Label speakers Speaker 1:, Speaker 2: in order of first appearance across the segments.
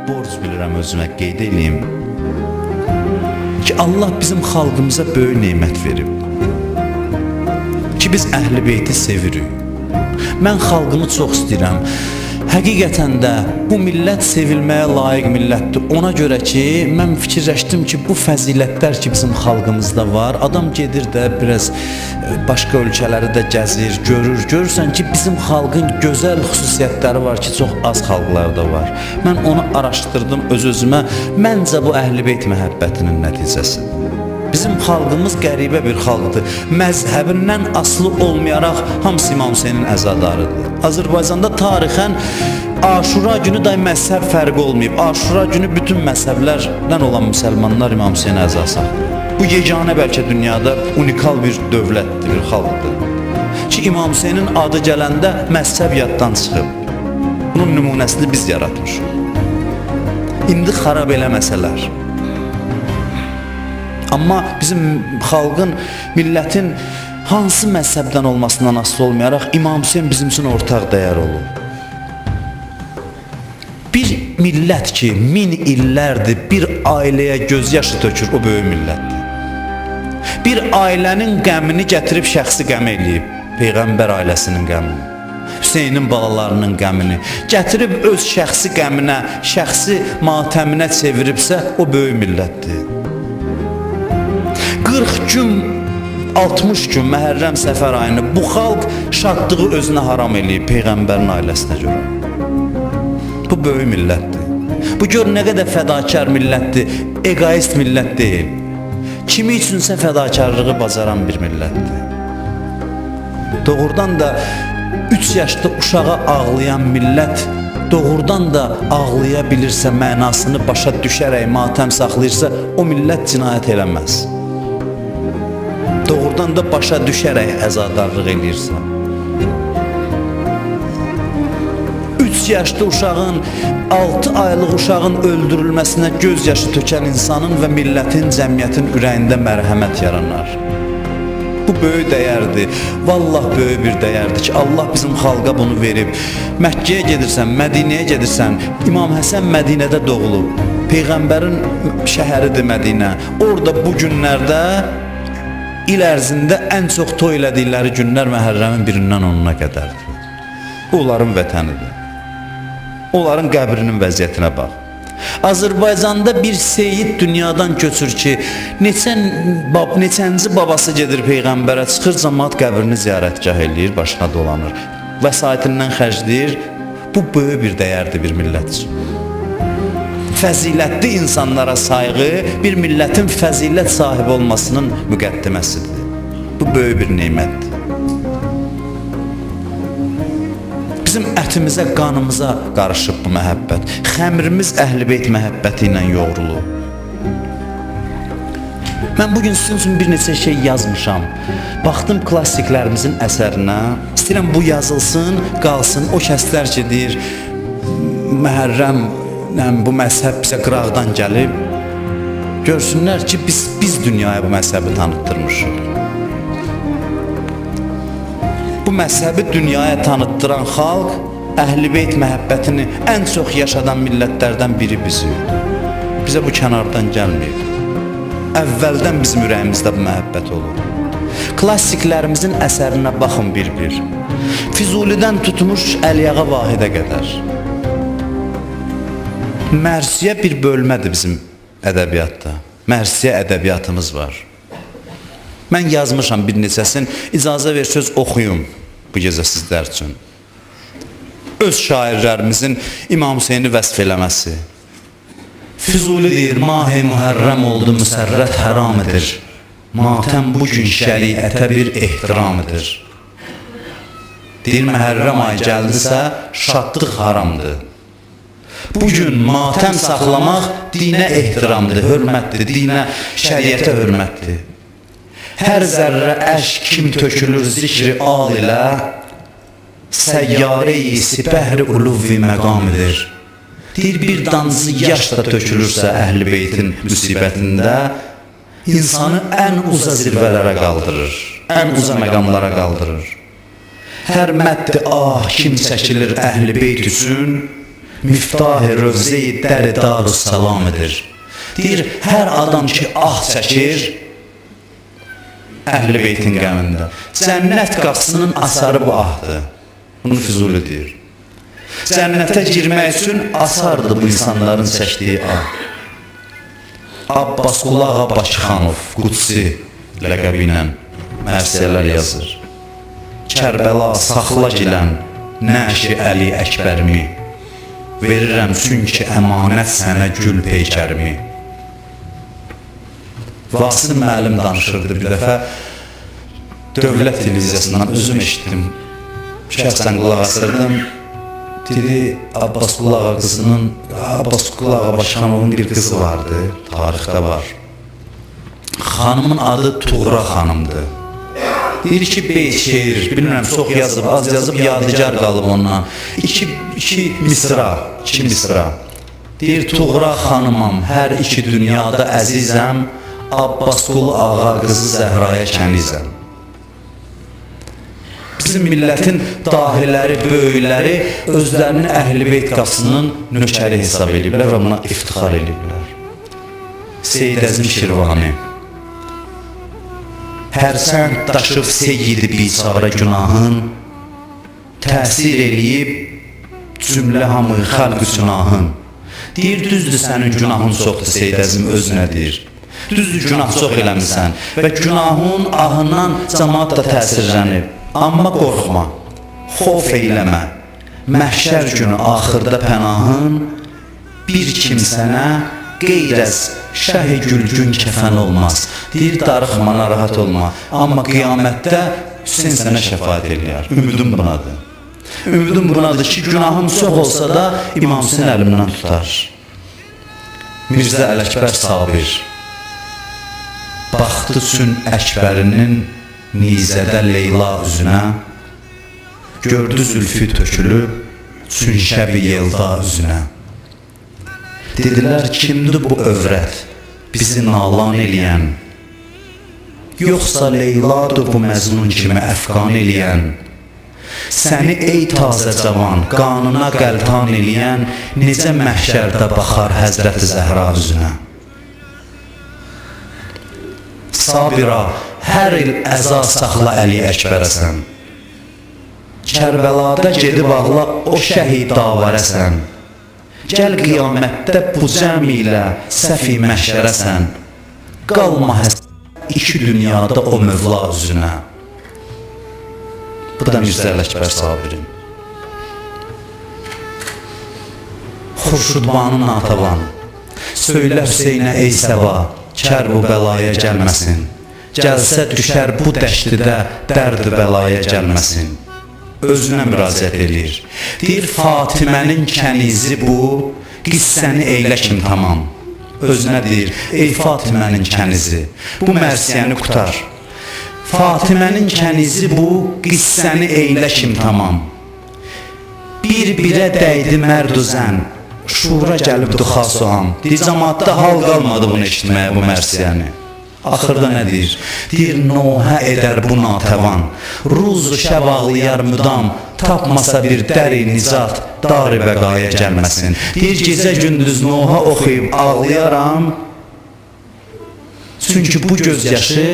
Speaker 1: borc bilirəm özümə qeyd eləyim ki, Allah bizim xalqımıza böyük nemət verib ki, biz Əhl-i Beyti sevirik. Mən xalqımı çox istəyirəm. Həqiqətən də bu millət sevilməyə layiq millətdir. Ona görə ki, mən fikirləşdim ki, bu fəzilətlər ki bizim xalqımızda var, adam gedir də biraz başqa ölkələri də gəzir, görür. Görürsən ki, bizim xalqın gözəl xüsusiyyətləri var ki, çox az xalqlarda var. Mən onu araşdırdım öz-özümə. Məncə bu Əhl-i Beyt məhəbbətinin nəticəsidir. Bizim xalqımız qəribə bir xalqdır. Məzhəbindən asılı olmayaraq hamısı İmam Hüseynin əzadarıdır. Azərbaycanda tarixən Aşura günü day məzhəb fərqi olmayıb. Aşura günü bütün məzhəblərdən olan müsəlmanlar İmam Hüseynə əza saxlayır. Bu yeganə bəlkə dünyada unikal bir dövlətdir, bir xalqdır. Ki İmam Hüseynin adı gələndə məzhəb yaddan çıxıb. Bunun nümunəsini biz yaratmışıq. İndi xarab eləməsələr. Amma bizim xalqın, millətin hansı məzhəbdən olmasından asılı olmayaraq İmam Hüseyn bizim üçün ortaq dəyər olub. Bir millət ki, min illərdir bir ailəyə göz yaşı tökür, o böyük millətdir. Bir ailənin qəmini gətirib şəxsi qəm eləyib, Peyğəmbər ailəsinin qəmini, Hüseynin balalarının qəmini gətirib öz şəxsi qəminə, şəxsi matəminə çeviribsə, o böyük millətdir. 40 gün, 60 gün Məhərrəm Səfər ayını bu xalq şadlığı özünə haram eləyib Peyğəmbərin ailəsinə görə. Bu böyük millətdir. Bu gör nə qədər fədakar millətdir, egoist millət deyil. Kimi üçünsə fədakarlığı bacaran bir millətdir. Doğrudan da 3 yaşda uşağa ağlayan millət doğrudan da ağlaya bilirsə, mənasını başa düşərək matəm saxlayırsa, o millət cinayət eləməz. Doğrudan da başa düşərək əzadarlıq eləyirsə. 3 yaşlı uşağın, 6 aylıq uşağın öldürülməsinə göz yaşı tökən insanın və millətin, cəmiyyətin ürəyində mərhəmət yaranar. Bu böyük dəyərdir. Vallah böyük bir dəyərdir ki, Allah bizim xalqa bunu verib. Məkkəyə gedirsən, Mədinəyə gedirsən, İmam Həsən Mədinədə doğulub. Peyğəmbərin şəhəridir Mədinə. Orada bu günlərdə il ərzində ən çox toy elədikləri günlər Məhərrəmin 1-dən 10-una qədərdir. Bu onların vətənidir. Onların qəbrinin vəziyyətinə bax. Azərbaycanda bir seyid dünyadan köçür ki, neçənci babası gedir Peyğəmbərə, çıxır cəmaat qəbrini ziyarətgah eləyir, başına dolanır. Vəsaitindən xərcləyir. Bu böyük bir dəyərdir bir millət üçün. Fəzilətli insanlara sayğı bir millətin fəzilət sahibi olmasının müqəddiməsidir. Bu böyük bir nemətdir. Bizim ətimizə, qanımıza qarışıb bu məhəbbət. Xəmirimiz Əhl-i Beyt məhəbbəti ilə yoğrulub. Mən bugün sizin üçün bir neçə şey yazmışam. Baxdım klassiklərimizin əsərinə. İstəyirəm bu yazılsın, qalsın. O kəslər ki, deyir, Məhərrəm, bu məzhəb bizə qıraqdan gəlib. Görsünlər ki, biz dünyaya bu məzhəbi tanıtdırmışıq. Bu məzhəbi dünyaya tanıtdıran xalq, Əhl-i Beyt məhəbbətini ən çox yaşadan millətlərdən biri bizi. Bizə bu kənardan gəlməyib. Əvvəldən bizim ürəyimizdə bu məhəbbət olur. Klassiklərimizin əsərinə baxın bir-bir. Füzulidən tutmuş Əliağa Vahidə qədər. Mərsiyə bir bölmədir bizim ədəbiyyatda. Mərsiyə ədəbiyyatımız var. Mən yazmışam bir neçəsin, icazə ver söz oxuyum bu gecə sizlər üçün. Öz şairlərimizin İmam Hüseyni vəsf eləməsi. Füzuli deyir, Mah-i Mühərrəm oldu, müsərrət həram edir. Matəm bugün şəriətə bir ehtiram edir. Deyir, Məhərrəm ayı gəldisə, şadlıq haramdır. Bugün matəm saxlamaq dinə ehtiramdır, hörmətdir, dinə, şəriətə hörmətdir. Hər zərrə əşk kim tökülür zikri al ilə, səyyarə-i sipəhri uluvvi məqam edir. Deyir, bir damcı yaş da tökülürsə Əhl-i Beytin müsibətində, insanı ən uca zirvələrə qaldırır, ən uca məqamlara qaldırır. Hər məddi ah kim çəkilir Əhl-i Beyt üçün, Miftah-ı rövze-i dər-i darüssalam edir. Deyir, hər adam ki ah çəkir Əhl-i Beytin qəmində, cənnət qapısının asarı bu ahdır. Bunu Füzuli deyir. Cənnətə girmək üçün asardır bu insanların çəkdiyi ah. Abbasqulu Ağa Bakıxanov Qudsi ləqəbi ilə mərsiyələr yazır. Kərbəla saxla gilən nəşi Əli Əkbərimi, verirəm çünki əmanət sənə gül peykərimi. Vasım müəllim danışırdı bir dəfə dövlət televiziyasından, özüm eşitdim. Şəxsən qulaq asırdım. Dedi, Abbasqulu Ağa qızının, Abbasqulu Ağa Bakıxanovun bir qızı vardı, tarixdə var. Xanımın adı Tuğra xanımdır. Deyir ki, beyt şeir, bilmirəm, çox yazıb, az yazıb, yadigar qalıb ondan. İki misra, iki misra. Deyir, Tuğra xanımam, hər iki dünyada əzizəm, Abbasqulu Ağa qızı Zəhraya kənizəm. Bizim millətin dahiləri, böyükləri özlərinin Əhl-i Beyt qapısının nökəri hesab ediblər və buna iftixar ediblər. Seyid Əzim Şirvani Hərsənd daşıb seyyidi biçara günahın, təsir eləyib cümlə hamı xalq günahın. Deyir, düzdür sənin günahın çoxdur, Seyid Əzim özünə deyir. Düzdür, günah çox eləmisən və günahın ahından cəmaat da təsirlənib. Amma qorxma, xof eyləmə, məhşər günü axırda pənahın bir kimsənə qeyrəz şəh-i gülgün kəfən olmaz. Deyir, darıxma, narahat olma, amma qiyamətdə Hüseyn sənə şəfaət eləyər. Ümidim bunadır. Ümidim bunadır ki, günahım çox olsa da İmam Hüseyn əlimdən tutar. Mirzə Ələkbər Sabir baxdı üçün Əkbərinin nizədə Leyla üzünə, gördü zülfü tökülüb üçün şəbi yelda üzünə. Dedilər, kimdir bu övrət bizi nalan eləyən, yoxsa Leyladır bu məznun kimi əfqan eləyən, səni ey tazə cavan qanına qəltan eləyən, necə məhşərdə baxar Həzrəti Zəhra üzünə. Sabira, hər il əza saxla Əli Əkbərəsən, Kərbəlada gedib ağla o şəhid davərəsən, gəl qiyamətdə bu cəm ilə səfi məhşərəsən, qalma həsrət iki dünyada o Mövla üzünə. Bu da Mirzə Ələkbər Sabirin. Xurşudbanu Natavan söylə Hüseynə ey səba, kər bu bəlaya gəlməsin. Gəlsə düşər bu dəştidə, dərd bəlaya gəlməsin. Özünə müraciət eləyir. Deyir, Fatimənin kənizi bu, qissəni eylə kim tamam. Özünə deyir, ey Fatimənin kənizi, bu mərsiyəni qutar. Fatimənin kənizi bu, qissəni eylə kim tamam. Bir-birə dəydi mərd zən, şura gəlibdi xas-u-am. Deyir, cəmaatda hal qalmadı bunu eşitməyə, bu mərsiyəni. Axırda nə deyir? Deyir, nohə edər bu natəvan, ruzu şəb ağlayar müdam, tapmasa bir dəri nicat, dar-ı bəqaya gəlməsin. Deyir, gecə gündüz nohə oxuyub ağlayaram, çünki bu göz yaşı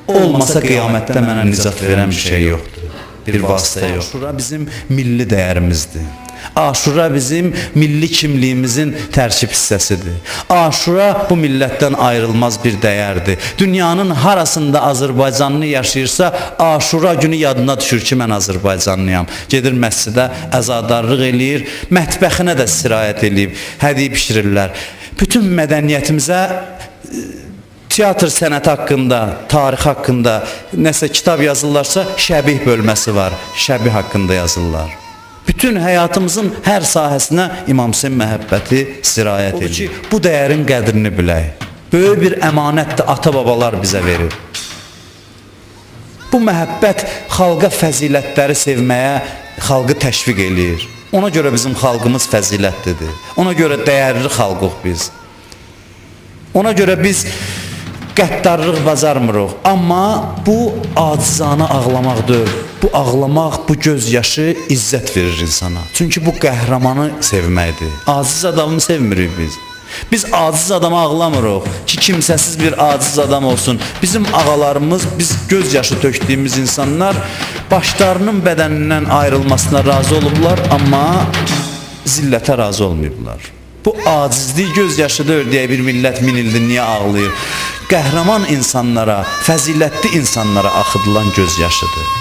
Speaker 1: olmasa qiyamətdə mənə nicat verən bir şey yoxdur, bir vasitə yox. Aşura bizim milli dəyərimizdir. Aşura bizim milli kimliyimizin tərkib hissəsidir. Aşura bu millətdən ayrılmaz bir dəyərdir. Dünyanın harasında Azərbaycanlı yaşayırsa, Aşura günü yadına düşür ki, mən Azərbaycanlıyam. Gedir məscidə, əzadarlıq eləyir, mətbəxinə də sirayət eləyib, hədiyə bişirirlər. Bütün mədəniyyətimizə teatr sənəti haqqında, tarix haqqında nəsə kitab yazırlarsa, şəbih bölməsi var, şəbih haqqında yazırlar. Bütün həyatımızın hər sahəsinə İmam Hüseyn məhəbbəti sirayət edir. Ki, bu dəyərin qədrini bilək. Böyük bir əmanətdir ata-babalar bizə verir. Bu məhəbbət xalqa fəzilətləri sevməyə xalqı təşviq eləyir. Ona görə bizim xalqımız fəzilətlidir. Ona görə dəyərli xalqıq biz. Ona görə biz Qəddarlıq bacarmırıq. Amma bu acizanə ağlamaq deyil. Bu ağlamaq, bu göz yaşı izzət verir insana. Çünki bu qəhrəmanı sevməkdir. Aciz adamı sevmirik biz. Biz aciz adama ağlamırıq ki, kimsəsiz bir aciz adam olsun. Bizim ağalarımız, biz göz yaşı tökdüyümüz insanlar başlarının bədənindən ayrılmasına razı olublar, amma zillətə razı olmayıblar. Bu acizlik göz yaşı deyil deyə bir millət min ildir niyə ağlayır? Qəhrəman insanlara, fəzilətli insanlara axıdılan göz yaşıdır.